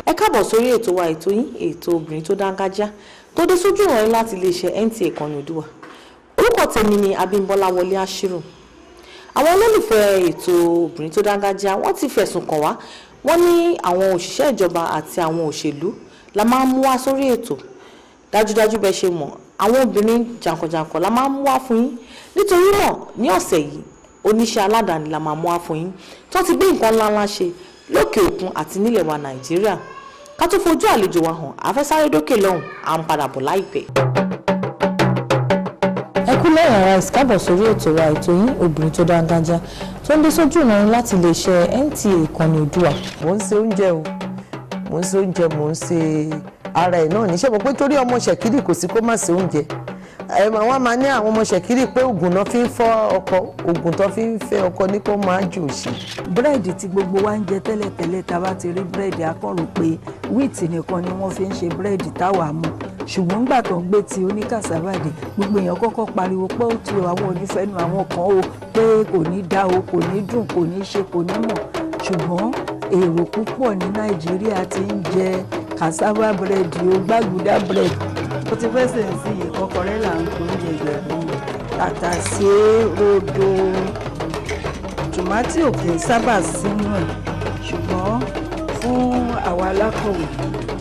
Ẹ káàbọ̀ sórí ètò wa, ètò yín, ètò Obìnrin tó Dángájá, tó dé sójú ìrànlẹ́ láti iléeṣẹ́ NTA Ìkànnì Oòduà. Orúkọ tèmi ni Abímbọ́lá Wọlé Àṣírù. Àwọn olólùfẹ́ ètò Obìnrin tó Dángájá, wọ́n ti fẹ̀sùn kàn wá. Wọ́n ní àwọn òṣìṣẹ́ ìjọba àti àwọn òṣèlú la máa ń mú wá sórí ètò. Dájúdájú, bẹ́ẹ̀ ṣe mọ̀, àwọn obìnrin jàǹkànjàǹkàn la máa ń mú wá fún yín. Nítorí náà, ní ọ̀sẹ̀ yìí, oníṣẹ́ aládàáni la máa mú wá fún yín, tó ti gbé nǹkan ńláńlá ṣe lókè òkun àti nílẹ̀ wa Nàìjíríà. Ká tó fojú àlejò wa hàn, a fẹ́ sáré dókè lọ́hùn, à ń padà bọ̀ láìpẹ́. Ẹ kú lẹ́yìn ara ìsìkábọ̀ sórí ètò wa, ètò yín, Obìnrin tó Dángájá, tó ń dé sójú ìrìn láti iléeṣẹ́ NTA Ìkànnì Oòduà. Mò ń ṣe oúnjẹ o, mò ń ṣe oúnjẹ, mò ń ṣe ara ẹ̀ náà níṣẹ́ mo pé torí ọmọ Ṣẹ̀kírì kò sí kó má ṣe oúnjẹ ẹ. Wọ́n máa ní àwọn ọmọ Ṣẹ̀kírì pé oògùn náà fi ń fọ́ ọkọ, oògùn tó fi ń fẹ́ ọkọ ní kó máa jù sí. Búrẹ́dì tí gbogbo wa ń jẹ tẹ́lẹ̀tẹ́lẹ̀, tá a bá ti rí búrẹ́dì, a kàn rò pé wheat nìkan ni wọ́n fi ń ṣe búrẹ́dì táwa mú. Ṣùgbọ́n nígbà tó ń gbé ti oní cassava dé, gbogbo èèyàn kọ́kọ́ pariwo pé ó ti àwọn onífẹ́nu àwọn kan o, pé kò ní dá o, kò ní dùn, kò ní ṣe, kò ní mọ̀. Ṣùgbọ́n èrò púpọ̀ ní Nàìjíríà ti ń jẹ cassava búrẹ́dì o, gbàgùdá búrẹ́dì. Ó ti fẹ́ sẹ̀ sí ìkọ́kọrẹ́ là ń pè oúnjẹ Ìjẹ̀bú: tàtàṣé, rodo, tòmátì ò kì í sábà sínú ẹ̀. Ṣùgbọ́n fún àwa alákọ̀wé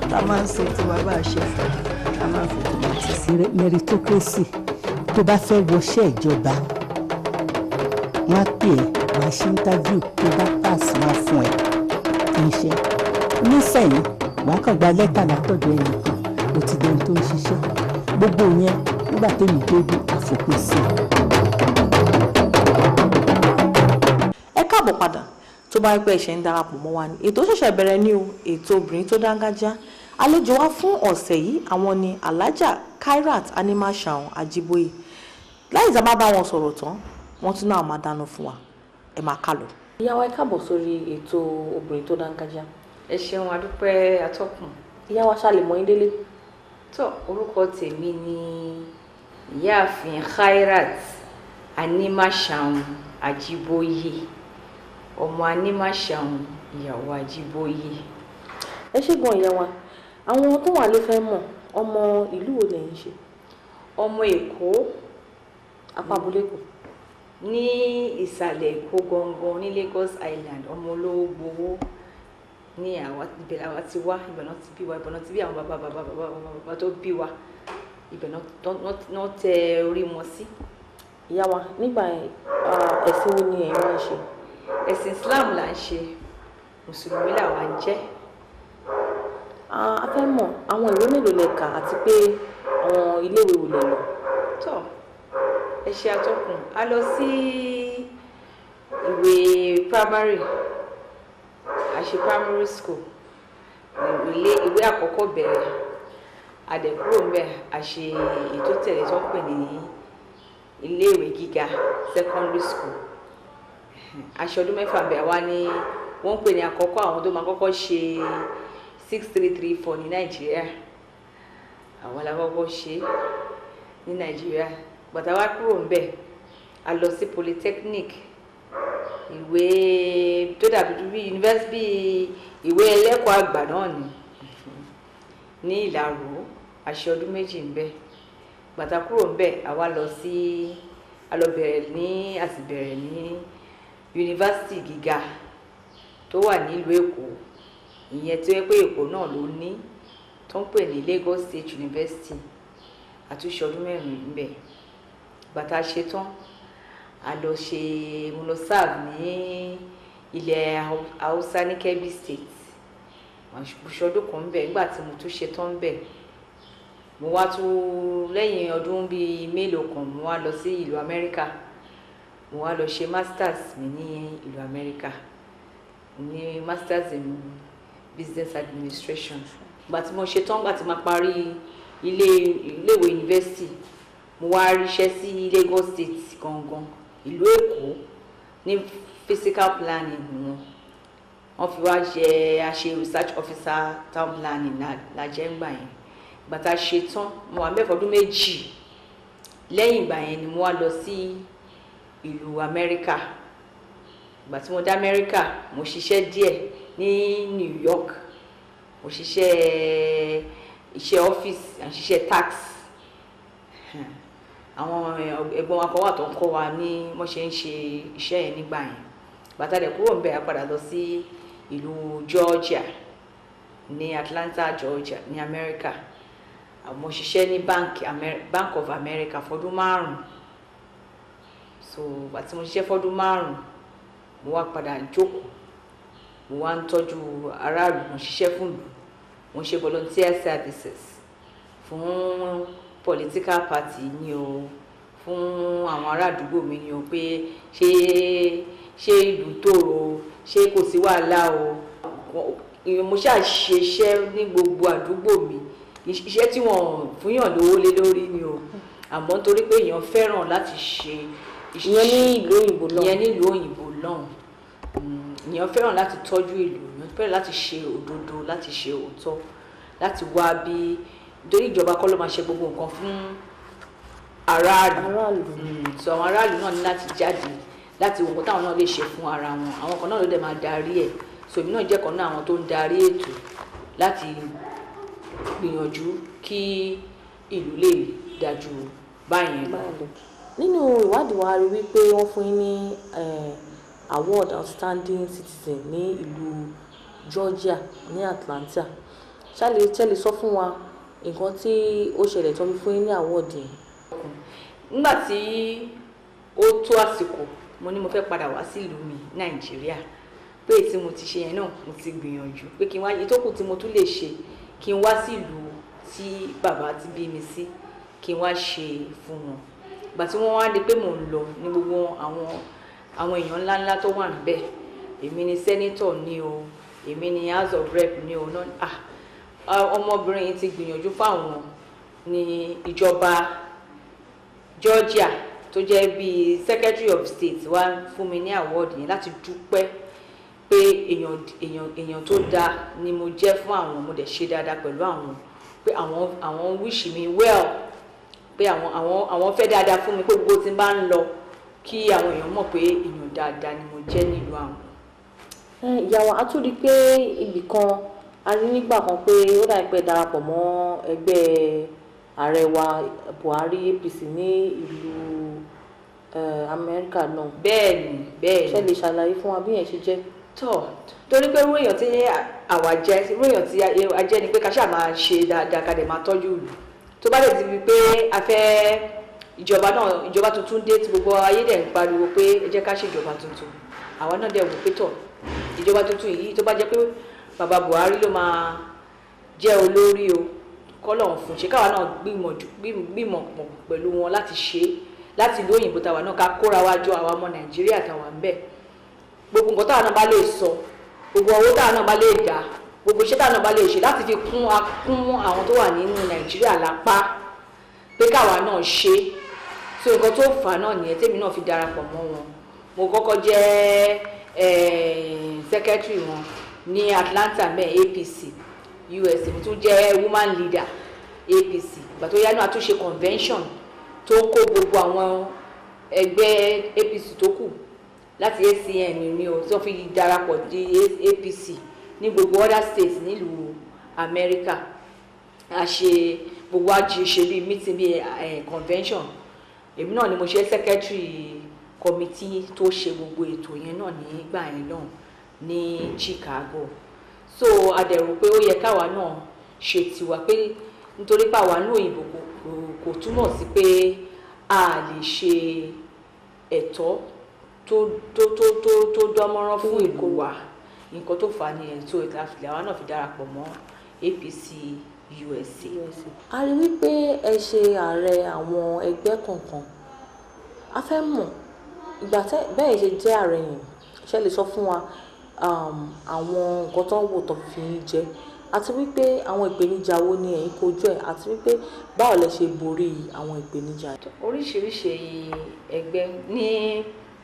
tá a máa ń ṣe tiwa bá a ṣe fẹ́, a máa ń fi tòmátì sí. Meritocracy, tó bá fẹ́ wọṣẹ́ ìjọba, wọ́n á pè é, wàá ṣe interview, tó bá pass, wọ́n á fún ẹ iṣẹ́. Nísẹ̀yìn, wàá kàn gba lẹ́tà látọ̀dọ̀ ẹnìkan, o ti dẹni tó ń ṣiṣẹ́. Gbogbo yẹn, nígbà tèmi tó dé, àfòpin sí i. Ẹ káàbọ̀ padà. Tó bá rí pé ẹ ṣẹ̀ ń darapọ̀ mọ́ wa ní, ètò ṣẹ̀ṣẹ̀ bẹ̀rẹ̀ ní o. Ètò Obìnrin tó Dángájá, àlejò wa fún ọ̀sẹ̀ yìí, àwọn ni Alhaja Khairat Animashaun Ajiboye. Lẹ́yìn tí a bá bá wọn sọ̀rọ̀ tán, wọ́n tún náà máa dáná fún wa. Ẹ máa ká lọ. Ìyá wa, ẹ káàbọ̀ sórí ètò Obìnrin tó Dángájá. Ẹ ṣeun, adúpẹ́, atọ́kùn. Ìyá wa, ṣá lè mọ̀ yín délé? Tó, orúkọ tèmi ni Ìyáàfin Khairat Animashaun Ajiboye, ọmọ Animashaun, ìyàwó Ajiboye. Ẹ ṣé gan, ìyá wa. Àwọn tó wà ló fẹ́ mọ̀, ọmọ ìlú wo lẹ̀yin ṣe? Ọmọ Èkó. Apá abúlé kù? Ní ìsàlẹ̀ Èkó gangan, ní Lagos Island, ọmọ olówó gbowó ní àwa. Ibẹ̀ làwa ti wá, ibẹ̀ náà ti bí wa, ibẹ̀ náà ti bí àwọn bàbá bàbá bàbá bàbá bàbá tó bí wa, ibẹ̀ náà tẹ orí wọn sí. Ìyá wa, nígbà ẹ̀sìn wo ni ẹ̀yin wá ń ṣe? Ẹ̀sìn Islam là ń ṣe, mùsùlùmí làwa ń jẹ́. A fẹ́ mọ̀, àwọn ìwé mélòó lẹ kà àti pé àwọn iléèwé wo lẹ lọ? Tó, ẹ ṣe, atọ́kùn. A lọ sí ìwé primary, a ṣe primary school, ilé ìwé àkọ́kọ́ bẹ̀rẹ̀. A dẹ̀ kúrò ńbẹ̀, a ṣe ètò tẹ̀lé tó ń pè ní iléèwé gíga, secondary school. A ṣe ọdún 6 bẹ̀ wá ní wọ́n ń pè ní àkọ́kọ́ àwọn tó máa kọ́kọ́ ṣe 6334 ní Nàìjíríà. Àwọn la kọ́kọ́ ṣe ní Nàìjíríà. Gbàtà wá kúrò ńbẹ̀, a lọ sí polytechnic, ìwé tó dàbí bí yunifásitì, ìwé ẹlẹ́kọ̀ọ́ àgbà náà ni, ní Ìlàró. A ṣe ọdún 2 ńbẹ̀. Gbàtà kúrò ńbẹ̀, a wá lọ sí, a lọ bẹ̀rẹ̀ ní, a sì bẹ̀rẹ̀ ní yunifásitì gíga tó wà nílùú Èkó, ìyẹn tó yẹ pé Èkó náà ló ní, tó ń pè ní Lagos State University. Àtúnṣe ọdún 4 ńbẹ̀. Gbàtà ṣe tán, a lọ ṣe, mo lọ serve ní ilẹ̀ Haúsá, ní Kebbi State. Mo ṣe ọdún kan ńbẹ̀. Nígbà tí mo tún ṣe tán ńbẹ̀, mo wá tún, lẹ́yìn ọdún bíi mélòó kan, mo wá lọ sí ìlú Amẹ́ríkà. Mo wá lọ ṣe masters mi ní ìlú Amẹ́ríkà, ní masters in business administration. Ìgbà tí mo ṣe tán, ìgbà tí mo parí iléèwé yunifásitì, mo wá ríṣẹ́ sí Lagos State gangan, ìlú Èkó, ní physical planning wọn. Wọ́n fi wá ṣe, a ṣe research officer, town planning la jẹ́ ńgbà yẹn. Ìgbà tá a ṣe tán, mo wà mẹ́fọ̀ ọdún 2. Lẹ́yìn ìgbà yẹn ni mo wá lọ sí ìlú Amẹ́ríkà. Ìgbà tí mo dé Amẹ́ríkà, mo ṣiṣẹ́ díẹ̀ ní New York. Mo ṣiṣẹ́ iṣẹ́ ọ́fíìsì, à ń ṣiṣẹ́ tax. Àwọn ẹ̀gbọ́n wa kan wà tó ń kọ́ wa ní wọ́n ṣe ń ṣe iṣẹ́ yẹn nígbà yẹn. Bàtà dẹ̀ kúrò ńbẹ̀, a padà lọ sí ìlú Georgia, ní Atlanta, Georgia, ní America. Mo ṣiṣẹ́ ní Bank of America fọdún 5. So ìgbà tí mo ṣiṣẹ́ fọdún 5, mo wá padà jókòó, mo wá ń tọ́jú aráàlú, mo ṣiṣẹ́ fún ìlú, mo ń ṣe volunteer services fún political party ni o, fún àwọn ará àdúgbò mi ni o, pé ṣé ìlú tòrò, ṣé kò sí wàhálà o. Mo ṣáà ṣe iṣẹ́ ní gbogbo àdúgbò mi, iṣẹ́ tí wọ́n fúnyàn lówó lé lórí ni o, àmọ́ nítorí pé èèyàn fẹ́ràn láti ṣe iṣẹ́. Ìyẹn ní ìlú òyìnbó lọ́hùn. Ìyẹn ní ìlú òyìnbó lọ́hùn. Èèyàn fẹ́ràn láti tọ́jú ìlú, èèyàn fẹ́ràn láti ṣe òdodo, láti ṣe òótọ́, láti wá bí, nítorí ìjọba kọ́ ló máa ṣe gbogbo nǹkan fún aráàlú. So àwọn aráàlú náà ní láti jáde láti wo nǹkan táwọn náà lè ṣe fún ara wọn. Àwọn kan náà ló dẹ̀ máa darí ẹ̀. So èmi náà jẹ́ kan náà àwọn tó ń darí ètò láti gbìyànjú kí ìlú lè dájú báyẹn lọ. Nínú ìwádìí wa, a rí wípé wọ́n fún yín ní award outstanding citizen ní ìlú Georgia ní Atlanta. Ṣé lè sọ fún wa nǹkan tí ó ṣẹlẹ̀ tó fi fún yín ní award yẹn? Nígbà tí ó tó àsìkò, mo ní mo fẹ́ padà wá sílùú mi Nàìjíríà, pé tí mo ti ṣe yẹn náà mo ti gbìyànjú, pé kí n wá ìtókù tí mo tún lè ṣe, kí n wá sílùú tí bàbá ti bí mi sí, kí n wá ṣe fún wọn. Ìgbà tí wọ́n wá di pé mò ń lọ ní gbogbo àwọn èèyàn ńláńlá tó wà níbẹ̀, èmi ni senator ni o, èmi ni house of rep ni o, ọmọbìnrin yìí ti gbìyànjú fáwọn ní ìjọba Georgia tó jẹ́ bíi secretary of state wá fún mi ní award yẹn láti dúpẹ́ pé èèyàn tó dáa ni mo jẹ́ fún àwọn, mo dẹ̀ ṣe dáadáa pẹ̀lú àwọn, pé àwọn wish me well, pé àwọn fẹ́ dáadáa fún mi, pé gbogbo tí n bá ń lọ kí àwọn èèyàn mọ̀ pé èèyàn dáadáa ni mo jẹ́ nílùú àwọn. Ìyá wa, a tún rí i pé ibì kan a rí nígbà kan pé ó dà pé darapọ̀ mọ́ ẹgbẹ́ ààrẹ wa Buhari APC ní ìlú Amẹ́ríkà náà. Bẹ́ẹ̀ni, bẹ́ẹ̀ni. Ṣé lè ṣàlàyé fún wa bí yẹn ṣe jẹ́? Tọ́, torí pé irú èèyàn tí àwa jẹ́, irú èèyàn tí a jẹ́ ni pé ká ṣáà máa ṣe dáadáa, ká dẹ̀ máa tọ́jú ìlú. Tó bá dẹ̀ ti fi pé a fẹ́ ìjọba náà, ìjọba tuntun dé tí gbogbo ayé dẹ̀ ń pariwo pé ẹ jẹ́ ká ṣe ìjọba tuntun, àwa náà dẹ̀ wò pé tọ̀, ìjọba tuntun yìí tó bá jẹ́ pé bàbá Buhari ló máa jẹ́ olórí o, kọ́lọ̀ ń fún ṣe, káwa náà gbìmọ̀ pọ̀ pẹ̀lú wọn láti ṣe láti ìlú òyìnbó tàwa náà, ká kóra wa jọ àwa ọmọ Nàìjíríà tàwa ń bẹ̀. Gbogbo nǹkan táwa náà bá lè sọ, gbogbo owó táwa náà bá lè dá, gbogbo iṣẹ́ táwa náà bá lè ṣe láti fi kún àwọn tó wà nínú Nàìjíríà lápá, pé káwa náà ṣe. So nǹkan tó fà á náà nìyẹn tèmi náà fi darapọ̀ mọ́ wọn. Mo kọ́kọ́ jẹ́ secretary wọn ní Atlanta mẹ́ APC USA, mo tún jẹ́ woman leader APC. Ìgbà tó yá náà a tún ṣe convention tó kó gbogbo àwọn ẹgbẹ́ APC tó kù láti ACN ni o, tí wọ́n fi darapọ̀ di APC ní gbogbo other states nílùú Amẹ́ríkà. A ṣe gbogbo àjì ṣe bíi meeting bíi convention. Èmi náà ni mo ṣe secretary committee tó ṣe gbogbo ètò yẹn náà nígbà yẹn náà ní Chicago. So a dẹ̀ rò pé ó yẹ káwa náà ṣe tiwa, pé nítorí pé àwa ní òyìnbó kò túmọ̀ sí pé a lè ṣe ẹ̀tọ́ tó tó tó tó tó dánmọ́rán fún ìlú wa. Nǹkan tó fà á nìyẹn tó àwa náà fi darapọ̀ mọ́ APC USA. A rí wípé ẹ ṣe ààrẹ àwọn ẹgbẹ́ kọ̀ọ̀kan. A fẹ́ mọ̀ ìgbà bẹ́ẹ̀ ṣe jẹ́ ààrẹ yẹn, ṣé lè sọ fún wa àwọn nǹkan tó ń wò tó fi ń jẹ, àti wípé àwọn ìpèníjà wo ni ẹ̀yin kojú ẹ̀, àti wípé báwo lẹ ṣe borí àwọn ìpèníjà? Oríṣiríṣi ẹgbẹ́ ní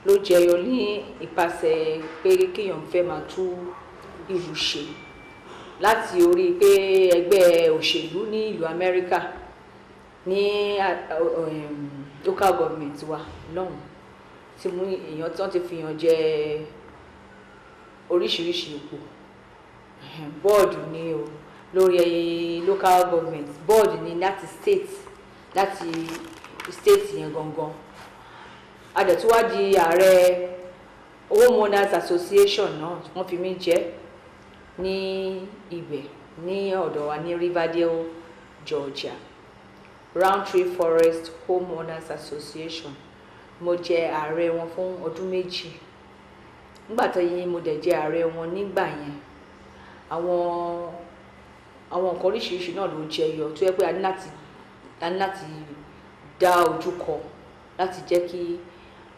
ló jẹyọ ní ìpasẹ̀ pé kéèyàn fẹ́ máa tú ìlú ṣe, láti orí pé ẹgbẹ́ òṣèlú ní ìlú Amẹ́ríkà ní local government wa lọ́hùn tí mú èèyàn tí wọ́n ti fi hàn jẹ oríṣiríṣi ipò, bọ́ọ̀dù ni o, Lórí local government board ni, láti state, láti state yẹn gangan. A dẹ̀ tún wá di ààrẹ homeowners association náà, wọ́n fi mí jẹ́ ní ibẹ̀ ní ọ̀dọ̀ wa ní Riverdale, Georgia, Roundtree Forest Homeowners Association. Mo jẹ ààrẹ wọn fún ọdún 2. Nígbà tó yín mo dẹ̀ jẹ ààrẹ wọn nígbà yẹn, àwọn nǹkan oríṣiríṣi náà ló jẹyọ tó yẹ pé a ní láti dá ojú kọ láti jẹ́ kí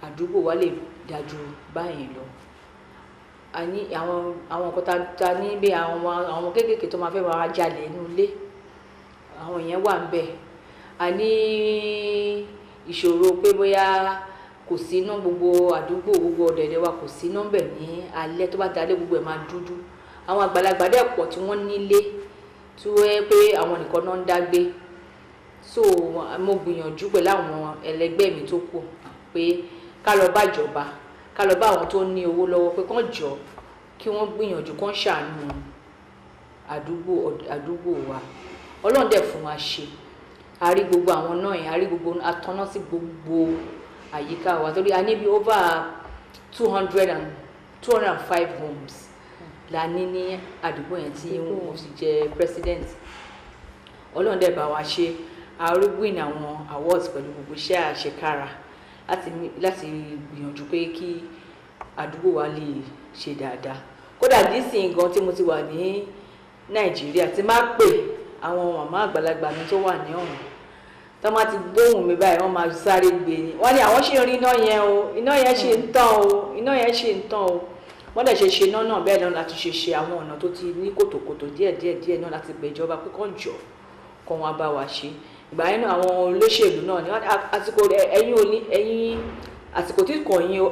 àdúgbò wa lè dájú báyẹn lọ. A ní àwọn nǹkan ta ní bí àwọn kéékèèké tó máa fẹ́ máa jalè nínú ilé, àwọn yẹn wà ń bẹ̀. A ní ìṣòro pé bóyá kò sí iná gbogbo àdúgbò, gbogbo ọ̀dẹ̀dẹ̀ wa kò sí iná bẹ̀ ní alẹ́, tó bá dalẹ́ gbogbo ẹ̀ máa dúdú. Àwọn àgbàlagbà dẹ̀ pọ̀ tí wọ́n nílé tí wọ́n yẹ pé àwọn nìkan náà ń dágbé. So mo gbìyànjú pẹ̀lú àwọn ẹlẹgbẹ́ mi tó kù pé ká lọ bá ìjọba, ká lọ bá àwọn tó ní owó lọ́wọ́ pé kán jọ kí wọ́n gbìyànjú kán ṣàánú àdúgbò wa. Ọlọ́run dẹ̀ fún wa ṣe, a rí gbogbo àwọn náà yẹn, a rí gbogbo atọ́nà sí gbogbo àyíká wa, torí a ní bí over 205 homes la ní ní àdúgbò yẹn tí wọ́n sì jẹ́ president. Ọlọ́run dẹ̀ bá wa ṣe, a rí win àwọn awards pẹ̀lú gbogbo iṣẹ́ àṣekára láti gbìyànjú pé kí àdúgbò wa lè ṣe dáadáa. Kódà dísìn gan tí mo ti wà ní Nàìjíríà, tí má pè àwọn màmá àgbàlagbà mi tó wà ní ọ̀hún, tó má ti gbóhùn mi báyìí wọ́n máa sáré gbé ni, wọ́n ní àwọn ṣì ń rí iná yẹn o, iná yẹn ṣì ń tàn o, iná yẹn ṣì ń tàn o. Wọ́n dẹ̀ ṣe ṣe iná náà bẹ́ẹ̀ náà láti ṣe ṣe àwọn ọ̀nà tó ti ní kòtòkòtò díẹ̀ díẹ̀ díẹ̀ náà láti pè ìjọba pé kàn jọ kàn wọ́n bá wa ṣe. Ìgbà yẹn náà àwọn olóṣèlú náà ní àsìkò ẹ̀yin òní ẹ̀yin àsìkò tí kàn yín o,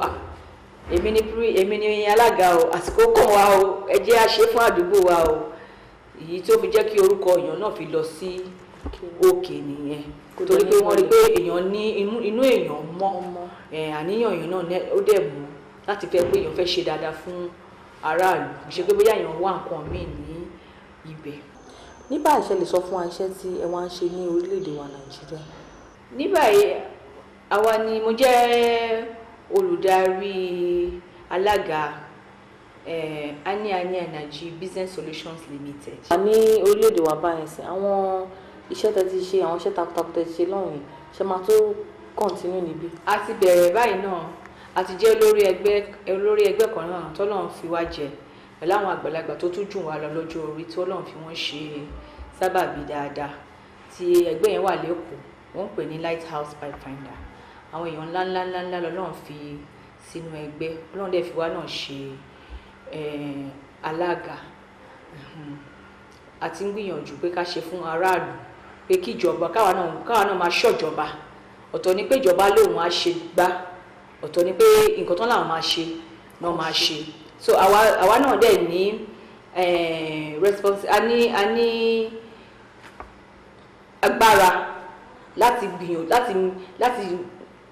èmi ni alága o, àsìkò kàn wá o, ẹ jẹ́ á ṣe fún àdúgbò wa o. Èyí tó fi jẹ́ kí orúkọ èèyàn náà fi lọ sí òkè nìyẹn, torí pé wọ́n rí pé èèyàn ní inú èèyàn mọ́, àníyàn èèyàn náà ó dẹ̀ mú láti fẹ́ pé èèyàn fẹ́ ṣe dáadáa fún aráàlú, kì í ṣe pé bóyá èèyàn wá nǹkan míì ní ibẹ̀. Ní báyìí ṣe lè sọ fún wa iṣẹ́ tí ẹ wá ń ṣe ní orílẹ̀-èdè wa Nàìjíríà? Ní báyìí àwa ni mo jẹ́ olùdarí alága Ani Ani Energy Business Solutions Limited. A ní orílẹ̀-èdè wa báyìí sí àwọn iṣẹ́ tẹ́ ti ṣe, àwọn iṣẹ́ takuntakun tẹ́ ti ṣe lọ́hùn yìí, ṣe máa tó kọ̀ǹtínú níbí? A ti bẹ̀rẹ̀ báyìí náà, a ti jẹ́ olórí ẹgbẹ́ kan náà tọ́lọ́run fi wá jẹ pẹ̀lú àwọn àgbàlagbà tó tún jù wá lọ lọ́jọ́ orí tí Ọlọ́run fi wọ́n ṣe sábàbí dáadáa. Tí ẹgbẹ́ yẹn wà lẹ́kọ̀ọ́, wọ́n ń pè ní Lighthouse Pathfinder. Àwọn èèyàn ńlá ńlá ńlá ńlá lọ́lọ́run fi sínú ẹgbẹ́, Ọlọ́run dẹ̀ fi wá náà ṣe alága. A ti ń gbìyànjú pé ká ṣe fún aráàlú, pé kí ìjọba káwa náà máa ṣọ̀jọba. Ọ̀tọ̀ ni pé ìjọba lòun á ṣe gbá, ọ̀tọ̀ ni pé nǹkan tán làwọn máa ṣe náà máa ṣe. So àwa náà dẹ̀ ní response, a ní agbára láti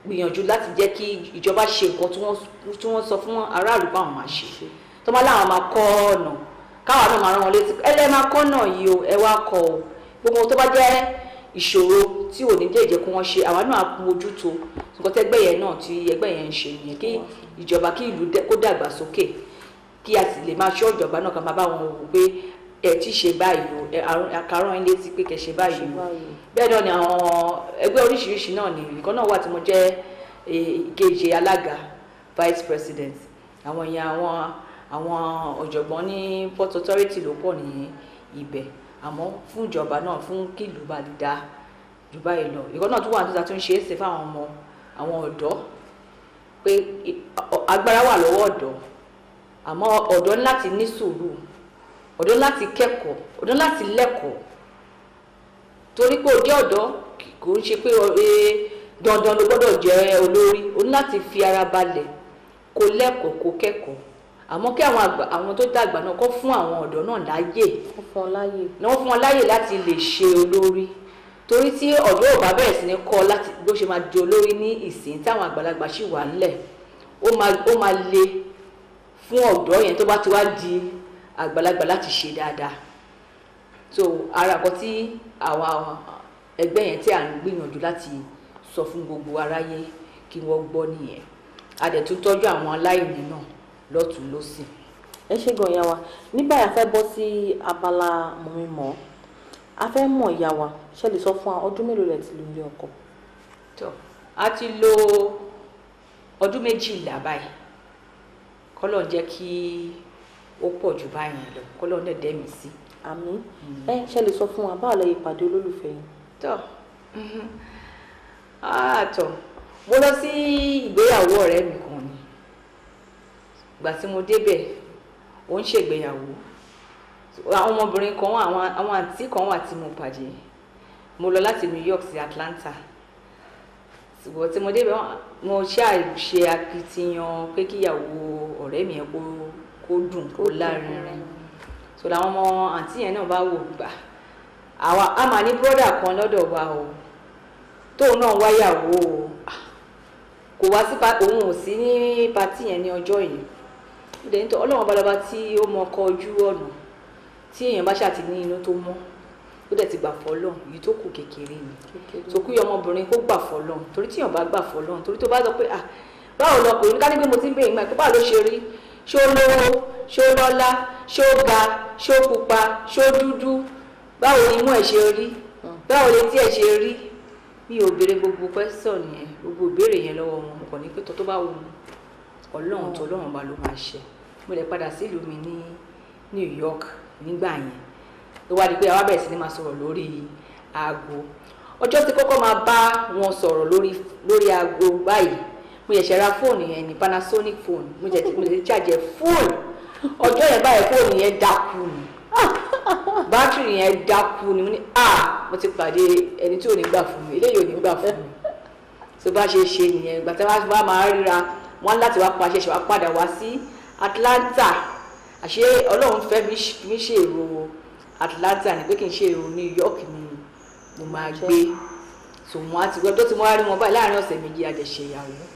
gbìyànjú láti jẹ́ kí ìjọba ṣe nǹkan tí wọ́n sọ fún aráàlú báwọn máa ṣe. Tó máa láwọn máa kọ́ ọ̀nà, káwa náà máa rán wọn létí, ẹ lẹ́ máa kọ́ náà yìí o, ẹ wá kọ́ o. Gbogbo tó bá jẹ́ ìṣòro tí ò ní lè jẹ́ kí wọ́n ṣe, àwa náà á mójútó. Nǹkan tẹ́gbẹ́ yẹn náà tí ẹgbẹ́ yẹn ń ṣe nìyẹn, kí ìjọba kí ìlú kó dàgbà sókè, kí a sì lè máa ṣọ́ ìjọba náà, ká máa bá wọn wò pé ẹ ti ṣe báyìí o, àkàrọ̀ yín létí pé kẹ́ ṣe báyìí o. Bẹ́ẹ̀ náà ni àwọn ẹgbẹ́ oríṣiríṣi náà ni ìkan náà wà tí mo jẹ́ ìkejì alága, vice president. Àwọn yẹn àwọn ọ̀jọ̀gbọ́n ní Port Authority ló pọ̀ ní ibẹ̀, àmọ́ fún ìjọba náà fún kí ìlú bá lè dáa jù báyìí lọ. Ìkan náà tún wà níta tó ń ṣe é ṣe fáwọn ọmọ àwọn ọ̀dọ́ pé agbára wà lọ́wọ́ ọ̀dọ́, àmọ́ ọ̀dọ́ ní láti ní sùúrù, ọ̀dọ́ láti kẹ́kọ̀ọ́, ọ̀dọ́ láti lẹ́kọ̀ọ́. Torí pé o jẹ́ ọ̀dọ́ kò ń ṣe pé dandan ló gbọ́dọ̀ jẹ́ olórí, o ní láti fi ara balẹ̀ kó lẹ́kọ̀ọ́ kó kẹ́kọ̀ọ́. Àmọ́ kí àwọn tó dàgbà náà kó fún àwọn ọ̀dọ́ náà láyè, wọ́n fún wọn láyè láti lè ṣe olórí. Torí tí ọ̀dọ́ ò bá bẹ̀rẹ̀ sí ní kọ́ láti bó ṣe máa di olórí ní ìsìn táwọn àgbàlagbà ṣì wà ńlẹ̀, ó máa le fún ọ̀dọ́ yẹn tó bá ti wá di àgbàlagbà láti ṣe dáadáa. So ara nǹkan tí àwa ẹgbẹ́ yẹn tí à ń gbìyànjú láti sọ fún gbogbo aráyé kí wọ́n gbọ́ nìyẹn. A dẹ̀ tún tọ́jú àwọn aláìní náà lọ́tùn lósì. Ẹ ṣé gan ìyá wa. Ní báyìí a fẹ́ bọ́ sí abala mọ̀mímọ́. A fẹ́ mọ̀ ìyá wa, ṣé lè sọ fún wa ọdún mélòó lẹ ti lò nílé ọkọ? Tó, a ti lò ọdún 12 báyìí. Kọ́lọ́run jẹ́ kí ó pọ̀ jù báyìí lọ, kọ́lọ́run dẹ̀ dẹ́mi sí. Àmín. Ẹ ṣé lè sọ fún wa báwo lẹ ìpàdé olólùfẹ́ yín? Tó, àtọ̀, mo lọ sí ìgbéyàwó ọ̀rẹ́ mi kan ni. Ìgbà tí mo débẹ̀, ó ń ṣègbéyàwó. Àwọn ọmọbìnrin kan wà, àwọn àǹtí kan wà tí mo pàdé. Mo lọ láti New York sí Atlanta. Ṣùgbọ́n tí mo débẹ̀, mo ṣáà ṣe akitiyan pé kíyàwó ọ̀rẹ́ mi yẹn kó dùn, kó lárinrin. So làwọn ọmọ àǹtí yẹn náà bá wò gbà. Àwa a máa ní brọ́dà kan lọ́dọ̀ wa o, tóun náà wáyàwó o. Kò wá sí òun ò sí ní patí yẹn ní ọjọ́ yìí. Ó dẹ̀ nítorí Ọlọ́run balaba tí ó mọ ọkọ ojú ọ̀nà tí èèyàn bá ṣáà ti ní inú tó mọ́, ó dẹ̀ ti gbà fọ́lọ́run, èyí tó kù kékeré ni. So kí ọmọbìnrin kó gbà fọ́lọ́run, torí tí èèyàn bá gbà fọ́lọ́run, torí tó bá sọ pé ah báwo lọkùnrin, ká ní pé mo ti ń béèrè nígbà pé báwo ló ṣe rí, ṣó lówó, ṣó lọ́lá, ṣó ga, ṣó pupa, ṣó dúdú, báwo ni imú ẹ̀ ṣe rí, báwo ni etí ẹ̀ ṣe rí. Mi ò béèrè gbogbo question yẹn, gbogbo ìbéèrè yẹn lọ́wọ́ wọn. Mo kàn ní pé tó bá wù Ọlọ́run tó Ọlọ́run bá ló máa ṣe. Mo lè padà sílùú mi ní New York nígbà yẹn. Ló wá di pé àwa bẹ̀rẹ̀ sí ní máa sọ̀rọ̀ lórí aago. Ọjọ́ tí kọ́kọ́ máa bá wọn sọ̀rọ̀ lórí aago báyìí, mo ṣẹ̀ṣẹ̀ ra fóònù yẹn ní Panasonic phone, mo ṣẹ̀ṣẹ̀ charge fóònù. Ọjọ́ yẹn báyìí fóònù yẹn dákú ni, bátìrì yẹn dákú ni. Mo ní à, mo ti pàdé ẹni tí ò ní gbà fún mi, eléyìí ò ní gbà fún mi. Tó bá ṣe ṣe nìyẹn. Ìgbà tí wọ́n máa ríra wọn láti wá paṣẹ ṣe wá padà wá sí Atlanta. Àṣé Ọlọ́run fẹ́ mi ṣe èrò Atlanta ni pé kí n ṣe èrò New York ni mo máa gbé. So wọn á ti gbọ́ tó ti mọ́ rí wọn báyìí láàrin ọ̀sẹ̀ méjì àjẹṣe ìyàwó.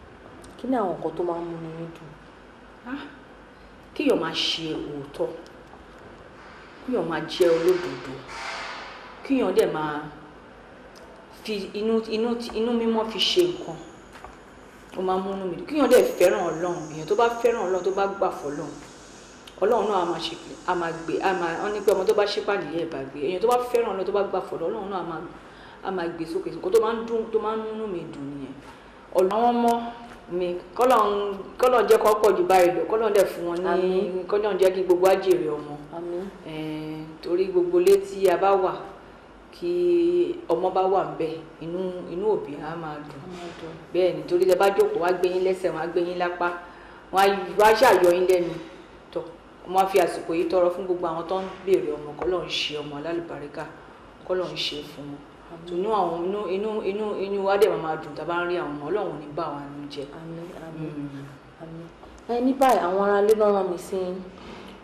Kí ni àwọn nǹkan tó máa ń múnú yín dùn? Kíyàn máa ṣe òótọ́, kíyàn máa jẹ́ olódodo, kíyàn dẹ̀ máa fi inú mímọ́ fi ṣe nǹkan. Ó máa ń múnú mi dùn. Kíyàn dẹ̀ fẹ́ràn Ọlọ́run. Èèyàn tó bá fẹ́ràn Ọlọ́run, tó bá gbà fọ́lọ́run, Ọlọ́run náà a máa ṣe, a máa gbé, a máa wọ́n ní pé ọmọ tó bá ṣípà nìyẹn ẹ̀ bá gbé. Èèyàn tó bá fẹ́ràn Ọlọ́run, tó bá gbà fọ́lọ́run, Ọlọ́run náà a máa gbé sókè. Nǹkan tó máa ń dùn, tó máa ń múnú mi dùn nìyẹn. Àwọn ọmọ mi, kọ́lọ́run jẹ́ kó pọ̀ jù báyìí lọ, kọ́lọ́run dẹ̀ fún wọn ní, kọ́lọ́run jẹ́ kí gbogbo á jèrè ọmọ. Torí gbogbo ilé tí a bá wà, kí ọmọ bá wà ńbẹ̀, inú òbí á máa dùn. Bẹ́ẹ̀ ni, torí tẹ bá jókòó, wá gbé yín lẹ́sẹ̀, wọ́n á gbé yín lápá, wọ́n á ṣàyọ yín lẹ́nu. Tọ́, wọ́n á fi àsìkò yìí tọrọ fún gbogbo àwọn tó ń béèrè ọmọ, kọ́lọ́run ṣe ọmọ alálùbáríkà, kọ́lọ́run ṣe fún wọn. Inú àwọn inú inú inú wa dẹ̀ máa dùn tá a bá ń rí àwọn ọmọ. Ọlọ́run ò ní bà wá nínú jẹ́. Àmín, àmín, àmín. Ẹ ní báyìí àwọn ará ilé náà rán mi sí yín.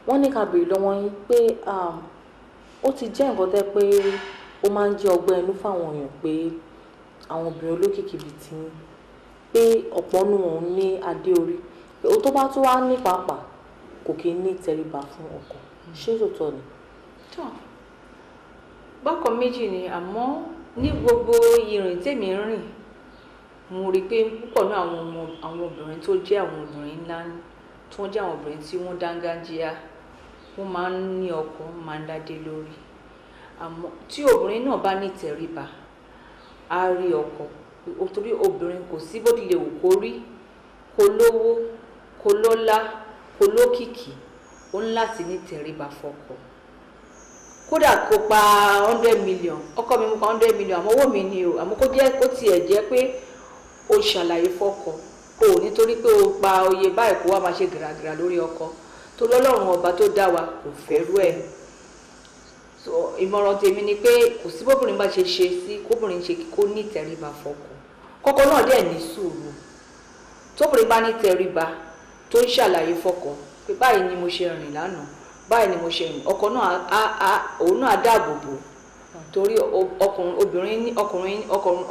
Wọ́n ní ká béèrè lọ́wọ́ yín pé ó ti jẹ́ nǹkan tẹ́ pé ó máa ń jẹ́ ọgbẹ́ inú fáwọn èèyàn pé àwọn obìnrin olókìkí bíi ti yín, pé ọ̀pọ̀ nínú wọn ní adé orí, pé ó tó bá tún wá ní pàápàá kò kí ń ní ìtẹríba fún ọkọ. Ṣé tòótọ́ ni? Tọ́, bákan méjì ni, àmọ́ ní gbogbo ìrìn tèmi rìn, mo rí pé púpọ̀ nínú àwọn ọmọ àwọn obìnrin tó jẹ́ àwọn obìnrin ńlá, tó jẹ́ àwọn obìnrin tí wọ́n dángájíá, wọ́n máa ń ní ọkọ, wọ́n máa ń dádé lórí. Àmọ́ tí obìnrin náà bá ní ìtẹríba, á rí ọkọ. Torí obìnrin kò sí bó tilẹ̀ wù kó rí, kó lówó, kó lọ́lá, kó lókìkí, ó ní láti ní ìtẹríba fọ́kọ. Kódà kó pa 100 million, ọkọ mi mú pa 100 million, àmọ́ owó mi ni o, àmọ́ kó jẹ́ kó tiẹ̀ jẹ́ pé o ṣàlàyé fọ́kọ, o ò nítorí pé o pa oye báyìí kó wá máa ṣe gìràgìrà lórí ọkọ. Torí Ọlọ́run ọba tó dá wa kò fẹ́rú ẹ̀. So ìmọ̀ràn tèmi ni pé kò sí bóbìnrin bá ṣe ṣe sí kóbìnrin ṣe kó ní ìtẹríba fọ́kọ. Kọ́kọ́ náà dẹ̀ ní sùúrù. Tóbìnrin bá ní ìtẹríba tó ń ṣàlàyé fọ́kọ pé báyìí ni mo ṣe rìn lánàá, báyìí ni mo ṣe rìn, ọkọ náà òun náà dáàbò bò. Torí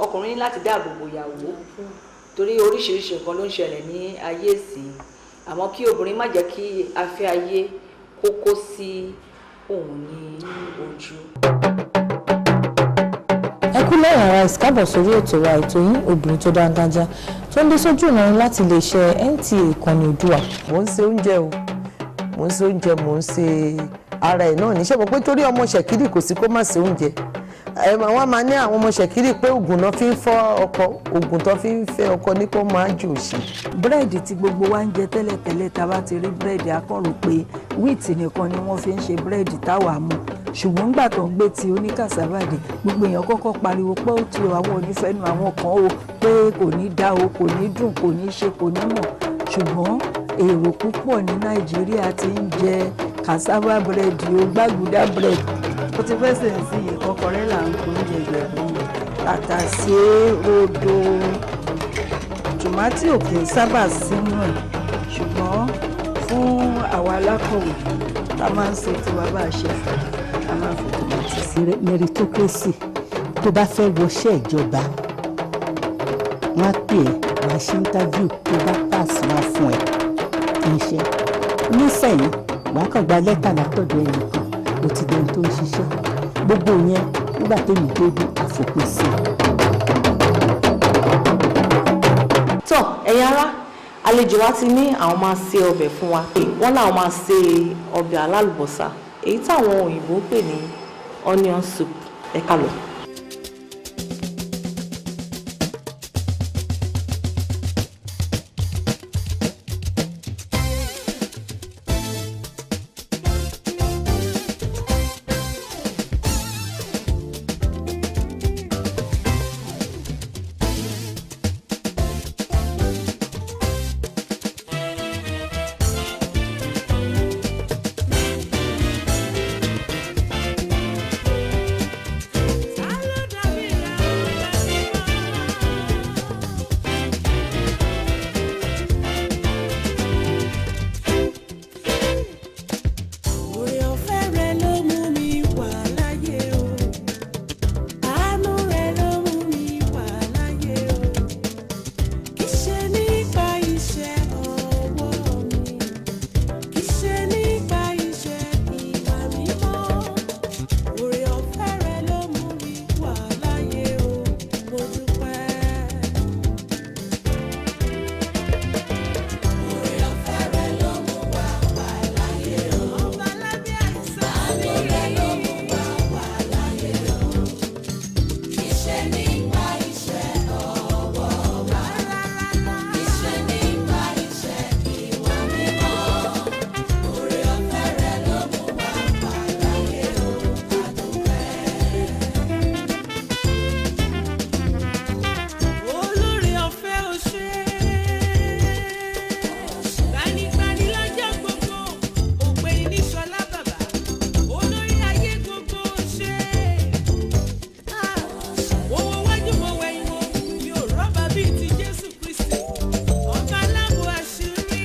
ọkùnrin ní láti dáàbò bò ìyàwó. Torí oríṣiríṣi nǹkan ló ń ṣẹlẹ̀ ní ayé ìsìn. Àmọ́ kí obìnrin má jẹ́ kí afẹ́ ayé kó kó sí òun ní ojú. Ẹ kú lẹ́yìn ara ìsìkábọ̀ sórí ètò wa, ètò yín, Obìnrin tó Dáńgájá, tó ń dé sójú ìrànlọ́wọ́ láti iléeṣẹ́ NTA ìkànnì Oòduà. Mò ń ṣe oúnjẹ o, mò ń ṣe oúnjẹ, mò ń ṣe ara ẹ̀ náà níṣẹ́ mọ̀ pé torí ọmọ Ṣẹ̀kírì kò sí kó má ṣe oúnjẹ. Wọ́n máa ní àwọn ọmọ Ṣẹ̀kírì pé oògùn náà fi ń fọ́ ọkọ, oògùn tó fi ń fẹ́ ọkọ ní kó máa jò sí. Búrẹ́dì tí gbogbo wa ń jẹ tẹ́lẹ̀tẹ́lẹ̀, tá a bá ti rí búrẹ́dì, a kàn rò pé wíìtì nìkan ni wọ́n fi ń ṣe búrẹ́dì táwa mú. Ṣùgbọ́n nígbà tó ń gbé ti oníkàsáfà dé, gbogbo èèyàn kọ́kọ́ pariwo pé ó tu àwọn onífẹ́nu àwọn kan o, pé kò ní dá o, kò ní dùn, kò ní ṣe, kò ní mọ̀. Ṣùgbọ́n èrò púpọ̀ ní Nàìjíríà ti ń jẹ cassava búrẹ́dì o, gbàgùdá búrẹ́dì. Ó ti fẹ́ sìn sí ìkọ́kọrẹ́ là ń kó oúnjẹ Ìjẹ̀bú, tàtàṣé, rodo, tòmátì ò kì í sábà sínú ẹ̀. Ṣùgbọ́n fún àwa alákọ̀wé tá a máa ń ṣe tiwa bá a ṣe fẹ́, a máa ń fi tòmátì sí. Meritocracy, tó bá fẹ́ wọṣẹ́ ìjọba, wọ́n á pè ẹ́, wàá ṣe interview, tó bá pass, wọ́n á fún ẹ iṣẹ́. Nísẹ̀yìn, wàá kàn gba lẹ́tà látọ̀dọ̀ ẹnìkan, ó ti dẹni tó ń ṣiṣẹ́. Gbogbo yẹn, nígbà tẹ́mi débi, àfòpin sí i. Tọ́ ẹ̀yin ará, àlejò wa ti ní àwọn máa ṣe ọbẹ̀ fún wa. Wọ́n láwọn máa ṣe ọbẹ̀ alálùbọ́sà, èyí táwọn òyìnbó ń pè ní onion soup. Ẹ ká lọ. Oore ọ̀fẹ́ rẹ ló mú mi wà láyé o. Àánú rẹ ló mú mi wà láyé o. Kì í ṣe nípa iṣẹ́ ọwọ́ mi. Kì í ṣe nípa iṣẹ́ ìwà mímọ́. Oore ọ̀fẹ́ rẹ ló mú mi wà láyé o. Mo dúpẹ́. Oore ọ̀fẹ́ rẹ ló mú wa wà láyé o. Ọba lábẹ́ àìsàn. Àánú rẹ ló mú wa wà láyé o. Kì í ṣe nípa iṣẹ́ ọwọ́ wa. Kì í ṣe nípa iṣẹ́ ìwà mímọ́. Oore ọ̀fẹ́ rẹ ló mú wa wà láyé o. A dúpẹ́. Olórí ọ̀fẹ́ ò ṣe gbanigbani lọ́jọ́ gbogbo, òpè níṣọlá bàbá, olórí ayé gbogbo ò ṣe. Owó wájú mo wẹ̀yìn wo, mi ò rọ́bà bíi ti Jésù Kristi, ọba aláàbò àṣírí,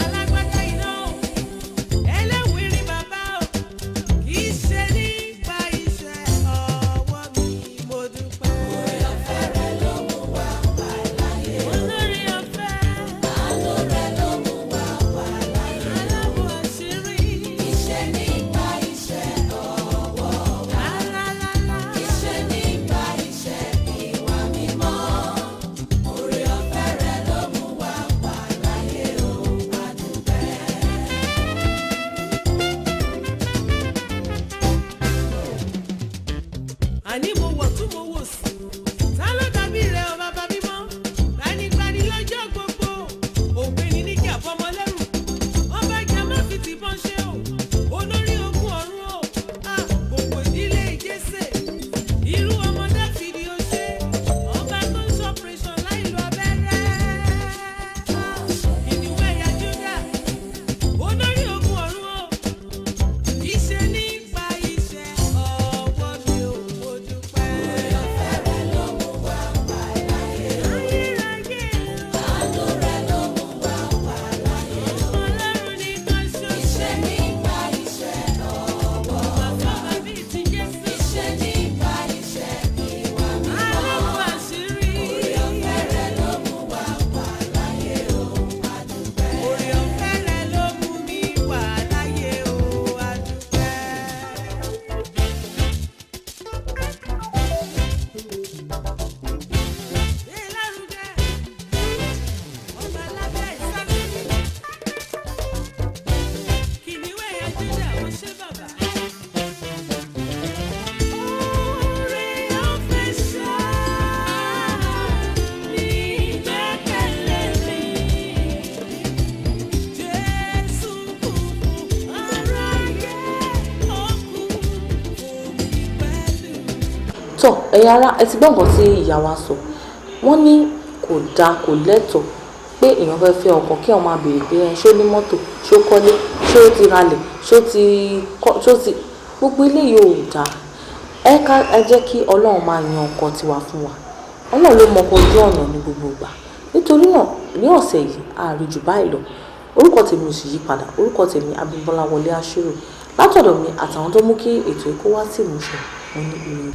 alágbádá iná o, ẹlẹ́wìnrin bàbá o, kì í ṣe nípa iṣẹ́ ọwọ́ mi, mo dúpẹ́. Oore ọ̀fẹ́ rẹ ló mú wa wà láyé. Olórí ọ̀fẹ́. Àánú rẹ ló mú wa wà láyé. Aláwọ̀ àṣírí. Kì í ṣe nípa iṣẹ́ ọwọ́ wa. Rárá. Kì í ṣe nípa iṣẹ́ ìwà mímọ́. Oore ọ̀fẹ́ rẹ ló mú wa wà láyé o. A dúpẹ́. Àní mo wọ̀ tún mo wò sí. Ta ló dàbí rẹ ọ bàbá mímọ́? Gbanigbani lọ́jọ́ gbogbo. Ògbéni níjà fọmọlẹ́rù. Ọba ìjà má fi tìbọn ṣe o. Olórí ogun ọ̀run o. A gbogbo ìdílé Jésè. Irú ọmọ Dáfídì ó ṣe. Ọba tó ń ṣọpẹ̀ṣọ̀ láì lo abẹ́rẹ́. Kìnìún ẹ̀yà Júdà. Olórí ogun ọ̀run o. Kì í ṣe nípa iṣẹ́ ọwọ́ mi ò, mo dúpẹ́. Oore Tọ́ ẹ̀yin ará, ẹ ti gbọ́ nǹkan tí ìyá wa sọ. Wọ́n ní kò dáa, kò lẹ́tọ̀ọ́ pé èèyàn fẹ́ fẹ́ ọkọ kí wọ́n máa béèrè pé ẹ ṣó ní mọ́tò, ṣó kọ́lé, ṣó ti ralẹ̀, ṣó ti kọ́, ṣó ti gbogbo eléyìí ò dáa. Ẹ ká ẹ jẹ́ kí Ọlọ́run máa yan ọkọ tiwa fún wa. Ọlọ́run ló mọ ọkọ ojú ọ̀nà ní gbogbo ìgbà. Nítorí náà ní ọ̀sẹ̀ yìí a rí jù báyìí lọ. Orúkọ tèmi ò sì yí padà. Orúkọ tèmi Abímbọ́lá Wọlé Aṣírò. Látọ̀dọ̀ mi àtàwọn tó mú kí ètò yìí kó wá sí ìmúṣẹ, mo ní ire.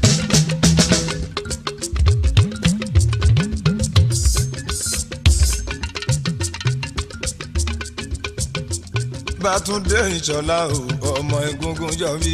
Bátúndé Ìṣọ̀lá o, ọmọ egungun jọ bí.